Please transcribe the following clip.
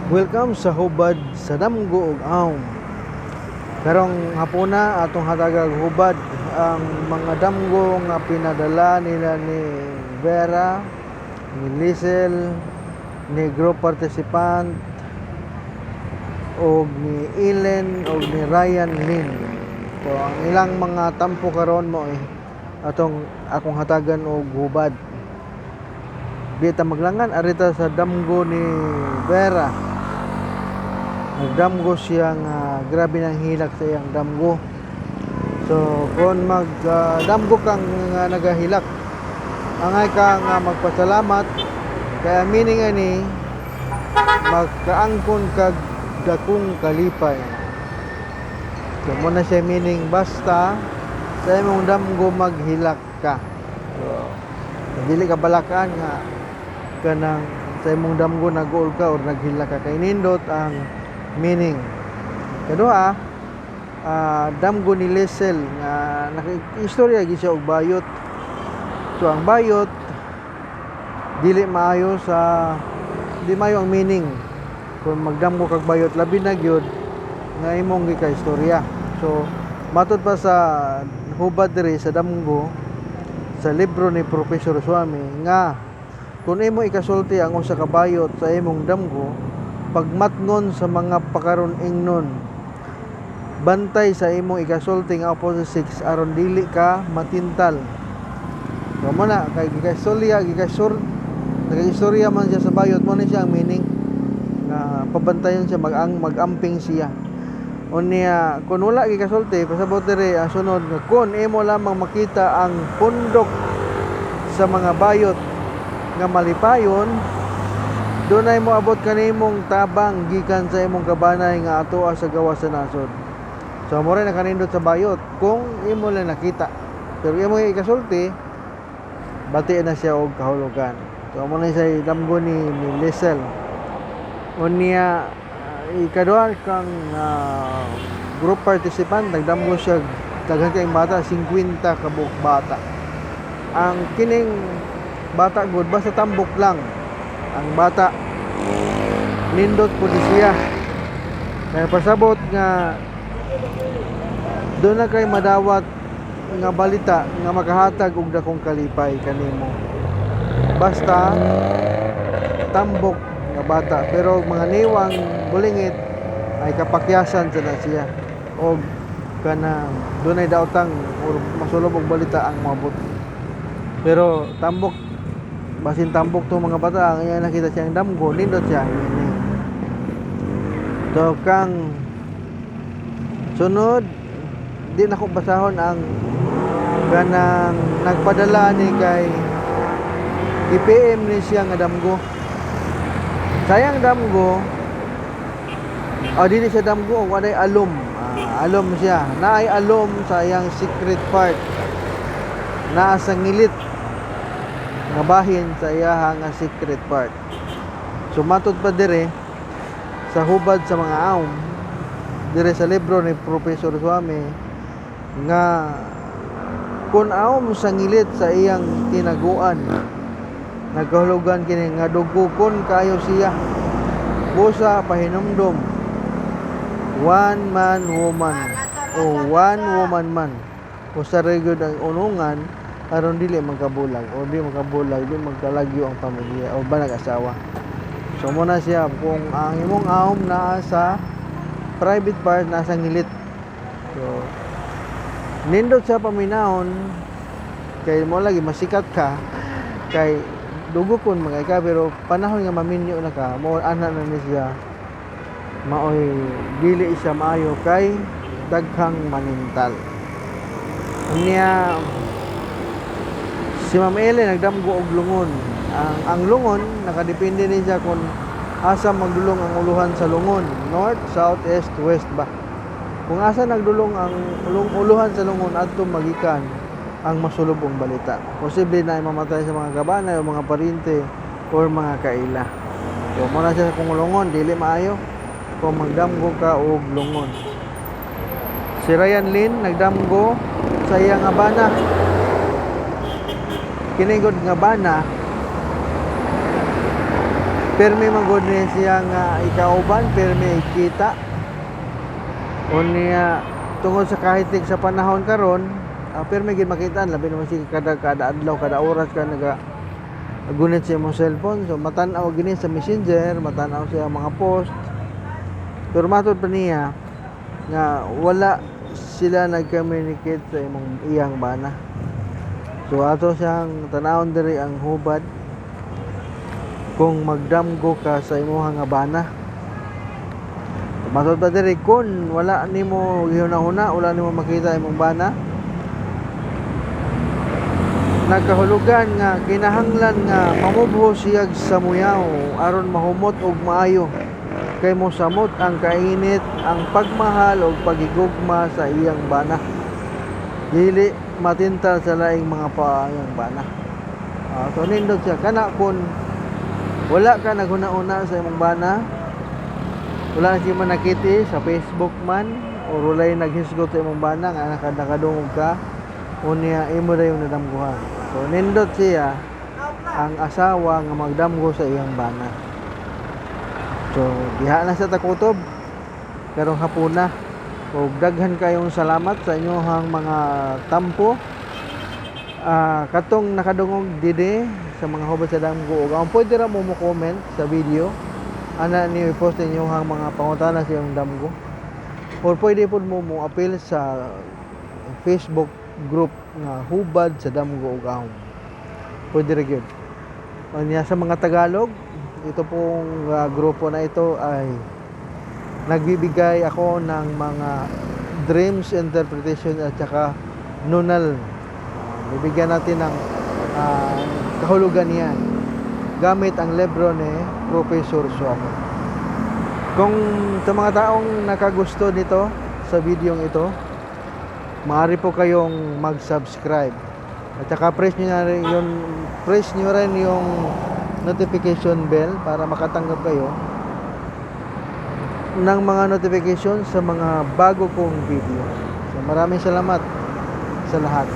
Welcome sa hubad sa Damgo ug Aom. Karong hapuna atong hatagag hubad ang mga damgo nga pinadala nila ni Vera, ni Liesel, ni group participant og ni Ellen og ni Ryan Lin. So ang ilang mga tampo karon mo eh atong akong hatagan og hubad. Di ta maglangan, arita sa damgo ni Vera. Nagdamgo siya nga grabe ng hilak sa iyang damgo. So kung mag damgo kang nga nagahilak, angay ka nga magpasalamat kaya meaning ani magkaangkon kag dakong kalipay. So mo na siya meaning basta sa imong damgo maghilak ka. So dili ka balakaan nga kanang sa imong damgo nag-uol ka or naghilak ka kay nindot ang meaning. Kaduha, damgo ni Liesel nga naka-istorya gyud siya og bayot. So ang bayot dili maayo sa di maayo ang meaning kung magdamgo kag bayot, labi na gyud nga imong gika-istorya. So matod pa sa hubad diri sa damgo sa libro ni Professor Swami nga kung imo ikasulti ang usa ka bayot sa imong damgo, pagmatngon sa mga pakaron ingnon, bantay sa imong ikasulti nga opposite sex aron dili ka matintal. So mo na kay gikaistorya nagaistorya man siya sa bayot, mo na siya ang meaning nga pabantayon siya, mag-amping siya. Unya kung wala gikasulti, pasabot diri ang sunod nga kung imo lamang makita ang pundok sa mga bayot nga malipayon, dunay moabot kanimong tabang gikan sa imong kabanay nga atoa sa gawas sa nasod. So mo rin nakanindot sa bayot kung imo lang nakita. Pero imo ikasulti, bati na siya og kahulugan. So mo na siya damgo ni Liesel. Unya ikaduha kang group participant, nagdamgo siya daghan kayong bata, 50 ka buok bata. Ang kining bata gud basta tambok lang ang bata, nindot pud siya kaya pasabot nga doon na kay madawat nga balita nga makahatag og dakong kalipay kanimo basta tambok nga bata, pero mga niwang bulingit ay kapakyasan sa na siya og kanang dunay daotang or masulob og balita ang moabot. Pero tambok, basin tambok to mga bata ang iya nakita siyang damgo, nindot siya ang meaning. So kang sunod, di na ko basahon ang kanang nagpadala ni kay i-PM ni siya nga damgo. Sayang damgo, dili siya damgo, walay alom. Alom siya. Naay alom sa iyang secret part. Naa sa ngilit nga bahin sa iyaha nga secret part. So matod pa dire sa hubad sa mga aom dire sa libro ni Professor Swami nga kung aom sa ngilit sa iyang tinaguan, nagkahulugan kini nga dugukon kayo siya, busa pahinumdom one man woman o one woman man, usa ra gyud ang unungan aron dili magkabulag o di magkabulag, di magkalagyo ang pamilya o ba nag-asawa. So mo na siya kung ang imong aom naa sa private part, nasa ngilit. So nindot sa paminahon kay mo lagi masikat ka kay dugukon mga ka, pero panahon nga maminyo na ka mo ana na ni siya, maoy dili siya maayo kay daghang manintal. Unya si Ma'am Ellen nagdamgo og lungon. Ang lungon nakadepende ni siya kung asa magdulong ang uluhan sa lungon, north, south, east, west ba. Kung asa nagdulong ang uluhan sa lungon, adto magikan ang masulubong balita. Posible na mamatay sa mga kabanay o mga parente or mga kaila. So mo na siya kung lungon, dili maayo kung magdamgo ka og lungon. Si Ryan Lin nagdamgo sa iyang nga bana. Kini gud nga bana Permi man gud ni siya nga ikauban, permi ikita. Unya tungod sa kahitik sa panahon karon, permi gid makita, labi naman sige kada kada adlaw, kada oras ka naga gunit sa imong cellphone. So matan-aw gini sa Messenger, matan-aw sa mga post. Pero matod pa niya nga wala sila nag-communicate sa imong iyang bana. So ato siyang tan-awon diri ang hubad kung magdamgo ka sa imuha nga bana. Matod pa diri, kung wala nimo gihuna-huna, wala nimo makita imong bana, nagkahulugan nga kinahanglan nga mamubho siya sa muyaw aron mahumot og maayo, kay mosamot ang kainit, ang pagmahal og pagigugma sa iyang bana. Dili matintal sa laing mga paayang bana. So nindot siya kana kung wala ka naghuna-una sa imong bana, wala siya man nakiti sa Facebook man or walay naghisgot sa imong bana nga nakadungog ka, unya imo dayong nadamguhan. So nindot siya ang asawa nga magdamgo sa iyang bana. So diha na sa takutob karong hapuna. Ug daghan kayong salamat sa inyong mga tampo. Katong nakadungog didi sa mga hubad sa damgo, ug ang pwede ra mo mo-comment sa video ana niyo, i-post ninyo ang mga pangutana sa iyong damgo, or pwede pod mo mo appeal sa Facebook group nga Hubad sa Damgo ug Ahom. Pwede ra gyud. Unya sa mga Tagalog, ito pong grupo na ito ay nagbibigay ako ng mga dreams interpretation at saka nunal. Bibigyan natin ng kahulugan yan gamit ang libro ni Professor Suamo. Kung sa mga taong nakagusto nito sa videong ito, maaari po kayong mag-subscribe. At saka press nyo rin yung notification bell para makatanggap kayo ng mga notification sa mga bago kong video. So maraming salamat sa lahat.